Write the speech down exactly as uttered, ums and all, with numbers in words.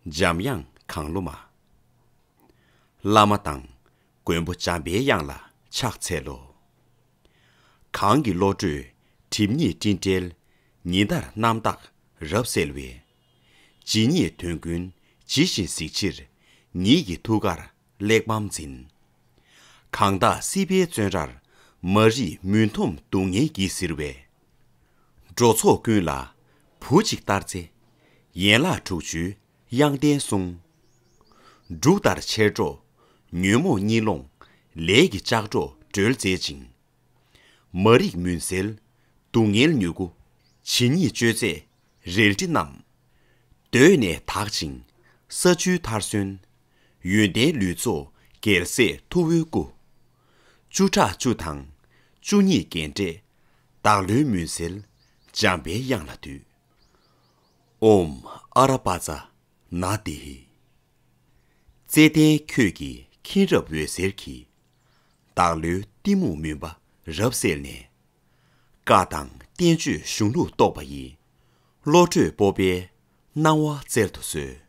འཇམ་དབྱངས་གང་བློ་མ། བླ་མ་དང་མགོན་པོ་འཇམ་པའི་དབྱངས་ལ་ཕྱག་འཚལ་ལོ། གང་གི་བློ་གྲོས་སྒྲིབ་གཉིས་སྤྲིན་བྲལ། ཉི་ཟླར་རྣམ་དག་རབ་གསལ་བའི། ཇི་སྙེད་དོན་ཀུན་ཇི་བཞིན་གཟིགས་ཕྱིར། ཉིད་ཀྱི་ཐུགས་ཀར་གླེགས་བམ་འཛིན། གང་དག་སྲིད་པའི་བཙོན་རར། མ་རིག་མུན་འཐོམས་སྡུག་བསྔལ་གྱིས་གཟིར་བའི། འགྲོ་ཚོགས་ཀུན་ལ་བུ་གཅིག་ལྟར་བརྩེ། ཡན་ལག་དྲུག་ཅུའི་དབྱངས་ལྡན་གསུང་། འབྲུག་ལྟར་ཆེར་སྒྲོགས་ཉོན་མོངས་གཉིད་སློང་། ལས་ཀྱི་ལྕགས་སྒྲོག་སྒྲོལ་མཛད་ཅིང་། མ་རིག་མུན་སེལ་སྡུག་བསྔལ་མྱུ་གུ། ཇི་སྙེད་གཅོད་མཛད་རལ་གྲི་བསྣམས། གདོད་ནས་དག་ཅིང་ས་བཅུའི་མཐར་སོན། ཡོན་ཏན་ལུས་ཚོགས་རྒྱལ་སྲས་ཐུ་བོའི་སྐུ། བཅུ་ཕྲག་བཅུ་དང་བཅུ་གཉིས་རྒྱན་སྤྲས། བདག་བློའི་མུན་སེལ་འཇམ་པའི་དབྱངས་ལ་འདུད། ཨོཾ་ཨ་ར་པ་ཙ་ན་དྷཱིཿ། བརྩེ་ལྡན་ཁྱོད་ཀྱི་མཁྱེན་རབ་འོད་ཟེར་གྱིས། བདག་བློའི་གཏི་མུག་མུན་པ་རབ་བསལ་ནས། བཀའ་དང་བསྟན་བཅོས་གཞུང་ལུགས་རྟོགས་པ་ཡི། བློ་གྲོས་སྤོབས་པའི་སྣང་བ་སྩལ་དུ་གསོལ།